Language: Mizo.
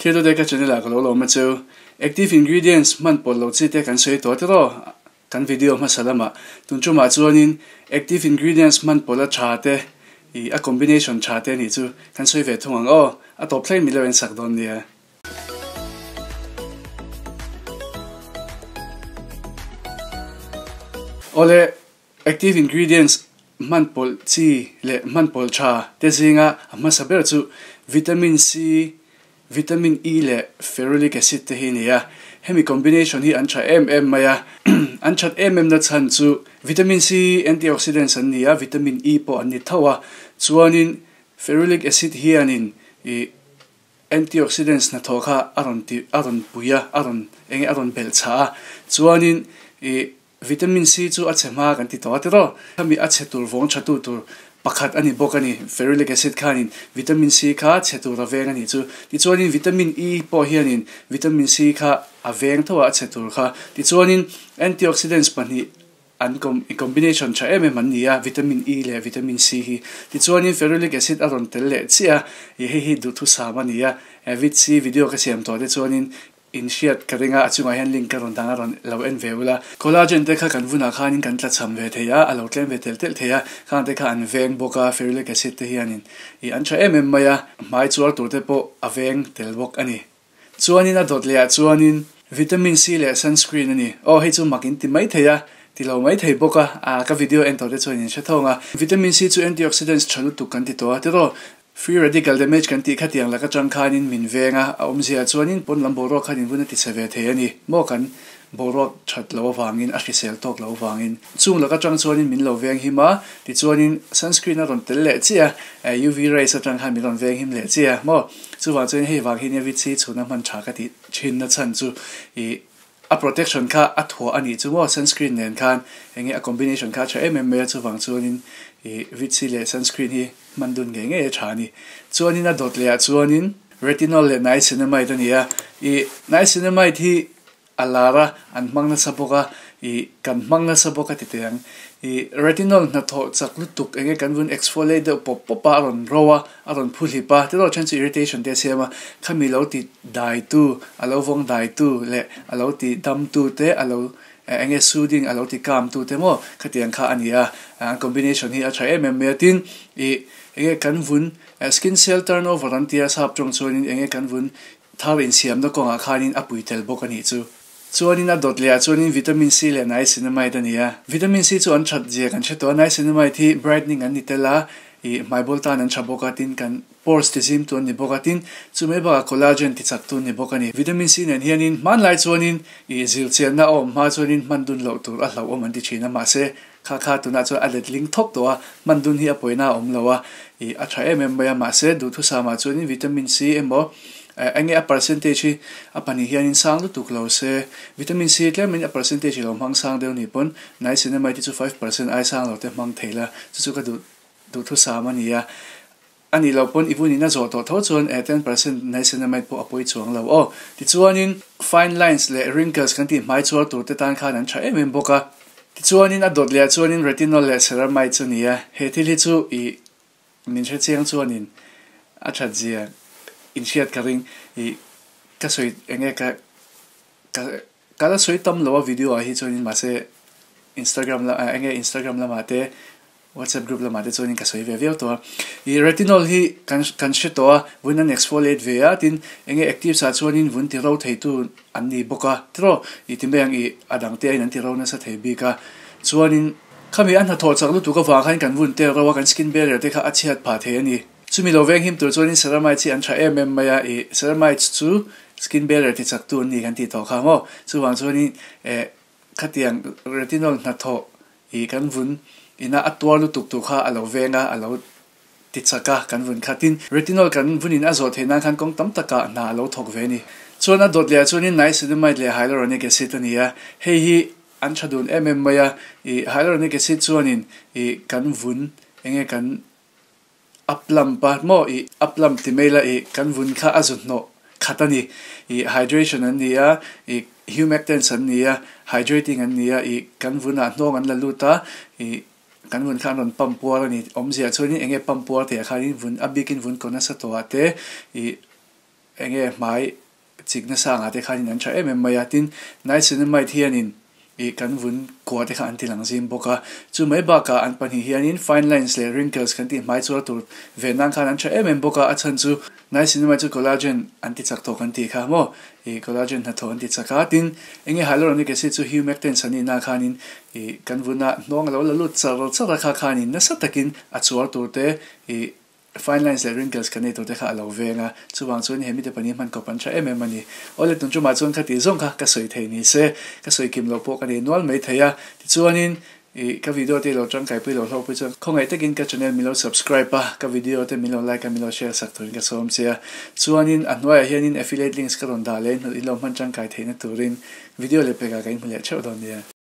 Thil te ka channel ah ka lo lawm a cheu. Active ingredients hman pawlh loh chi te kan sawi tawh tiraw kan video hmasa lamah. Tun tumah chuanin active ingredients hman pawlh a tha te ih a combination tha te anih chu kan sawi ve thung ang aw. A tawp thleng milo en sak dawn nia. Awle Active ingredients hman pawlh chi leh hman pawlh tha te zinga a hmasa ber chu vitamin C, vitamin E leh ferulic acid te hi a ni a. Hemi combination hi an tha em em mai a. An that em em na chhan chu vitamin C antioxidants an ni a, vitamin E pawh an ni tho a. Chuanin ferulic acid hianin ih antioxidants hnathawh kha a rawn ti a rawn pui a, a rawn enge a rawn belh chhah a. Chuanin ih Vitamin C chu a chhe hma kan ti tawh a tiraw? Khami a chhe tur vawng tha tu tur pakhat a ni bawk a ni. Ferulic acid khanin vitamin C kha chhe tur a veng a nih chu. Tichuanin vitamin E pawh hianin vitamin C kha a veng tho a, a chhe tur kha. Tichuanin antioxidants pahnih an combination tha em em an ni a, vitamin E leh vitamin C hi. Tichuanin ferulic acid a rawn tel leh chiah a, ih hei hi duhthusam a ni a. Vit C video ka siam tawh te chuanin In hriat ka ring a, a chungah hian link ka rawn dang a rawn lo en ve ula. Collagen te kha kan vunah khanin kan tla cham ve thei a, a lo tlem ve telh telh thei a, khang te kha an veng bawk a, ferulic acid te hianin ih an tha em em mai a, hmai chuar tur te pawh a veng tel bawk a ni. Chuanin a dawt leh ah chuanin vitamin C leh sunscreen a ni. Aw hei chu mak in ti mai thei a, ti lo mai thei bawk a, ah ka video en tawh te chuan in hre thawng a. Vitamin C chu antioxidants tha lutuk kan ti tawh a, tiraw Free radical damage kan tih khatiang lak atang khanin min veng a, a awmzia chuanin pawn lam boruak khan invun a ti chhe ve thei a ni. Maw kan boruak that lo avangin, a hrisel tawk lo avangin. Chung lak atang chuanin min lo veng him a, tichuanin sunscreen a rawn tel leh chiah a, UV rays atang khan min rawn veng him leh chiah a. Maw chuvang chuanin hei vang hi nia vitsi chhuna hman tha ka tih thinna chhan chu ih a protection kha a thuah a nih chu maw sunscreen nen khan enge a combination kha a tha em em mai a chuvang chuanin ih vitsi leh sunscreen hi hman dun ngei ngei a tha a ni. Chuanin a dawt leh ah chuanin retinol leh niacinamide a ni a, ih niacinamide hi a lar a an hmang nasa bawk a ih kan hmang nasa bawk a ti teh ang. Ih retinol hnathawh chak lutuk enge kan vun exfoliate deuh pawp pawp a a rawn ro a a rawn phu hlip a tiraw then chu irritation te a siam a khami lo ti dai tu a lo vawng dai tu leh a lo ti dam tu te a lo eng nge soothing a lo ti calm tu te maw khatiang kha a ni a an combination hi a tha em em mai a tin ih eng nge kan vun skin cell turnover an tia sap tawng chuanin eng nge kan vun thar insiamna kawngah khanin a pui tel bawk a nih chu. Chuanin a dawt leh ah chuanin vitamin C leh niacinamide a ni a. Vitamin C chu an that zia kan hre tawh a, niacinamide hi brightening an ni tel a, ih hmaibawl tan an tha bawk a, tin kan pores ti zim tu an ni bawk a, tin chu mai bakah collagen ti chak tu an ni bawk a ni. Vitamin C nen hianin hmanlai chuanin ih zirchianna a awm hma chuanin hman dun loh tur a hlauhawm an ti thin a, mahse kha kha tunah chuan a letling thawk tawh a, hman dun hi a pawina a awm lo a, ih a tha em em mai a, mahse duhthusam ah chuanin vitamin C emaw eng nge a percentage hi a pahnih hianin sang lutuk lo se, vitamin C tlemin a percentage hi lo hmang sang deuh ni pawn niacinamide hi chu 5% ai sang lo te hmang thei la, chu chu ka duh duhthusam a ni a. A nih loh pawn i vunin a zawh tawh tho chuan 10% niacinamide pawh a pawi chuang lo aw. Tichuanin fine lines leh wrinkles kan tih hmai chuar tur te tan khan an tha em em bawk a. Tichuanin a dawt leh ah chuanin retinol leh ceramide chu ni a, he thil hi chu i min hre chiang chuanin a that zia in hriat ka ring i ka sawi eng nge ka ka ka la sawi tam lo a video ah hi chuanin mahse Instagram lam eng nge Instagram lamah te WhatsApp group lamah te chuanin ka sawi ve viau tawh a. Ih retinol hi kan kan hre tawh a, vun an exfoliate ve a, tin eng nge actives ah chuanin vun ti ro theitu an ni bawk a, tiraw ih ti mai ang ih a dang te aiin an ti ro nasa thei bik a, chuanin khami a hnathawh chak lutuk avang khan kan vun te ro a, kan skin barrier te kha a chhiat phah thei a ni. Chumi lo veng him tur chuanin ceramides hi an tha em em mai a, ih ceramides chu skin barrier ti chaktu an ni kan tih tawh kha maw, chuvang chuanin eh Khatiang retinol hnathawh ih kan vun ina a tuar lutuk tur kha a lo veng a, a lo ti chak a kan vun kha. Tin, retinol kan vunin a zawh theih nan khan kawng tam takah hna a lo thawk ve a ni. Chuan a dawt leh ah chuanin niacinamide leh hyaluronic acid a ni a, hei hi an tha dun em em mai a. Ih hyaluronic acid chuanin ih kan vun enge kan a plump a maw ih a plump ti mai la ih kan vun kha a zu hnawh khat a ni ih hydration an ni a ih humectants an ni a hydrating an ni a ih kan vunah hnawng an la lut a ih kan vun kha an rawn pump puar a ni awmzia chuanin eng nge pump puar tih ah khanin vun a bikin vun kaw nasa tawh ah te ih. enge hmai chik nasa angah te khanin an tha em em mai a, tin niacinamide hianin ih kan vun kua te kha an ti lang zim bawk a, chu mai bakah an pahnih hianin fine lines leh wrinkles kan tih hmai chuar tur ve nan khan an tha em em bawk a, a chhan chu niacinamide chu collagen an ti chak tawh kan tih kha maw ih collagen hnathawh an ti chak a, tin enge hyaluronic acid chu humectants an nihna khanin ih kan vuna hnawng a lo la lut char char a kha khanin nasa takin a chuar tur te ih Fine lines leh wrinkles kan nei tur te kha a lo veng a, chuvang chuan he mite pahnih hman kawp an tha em em a ni. Awle tun tumah chuan khati zawng kha ka sawi thei ni se, ka sawi kim loh pawh ka nei nual mai thei a. Tichuanin ih ka video te i lo tangkaipui lo hlawkpui chuan khawngaih takin ka channel min lo subscribe a, ka video te min lo like a min lo share sak turin ka sawm che a. Chuanin a hnuaiah hianin affiliate links ka rawn dah leh in lo hman tangkai theihna turin video leh pekah ka inhmu leh theuh dawn nia.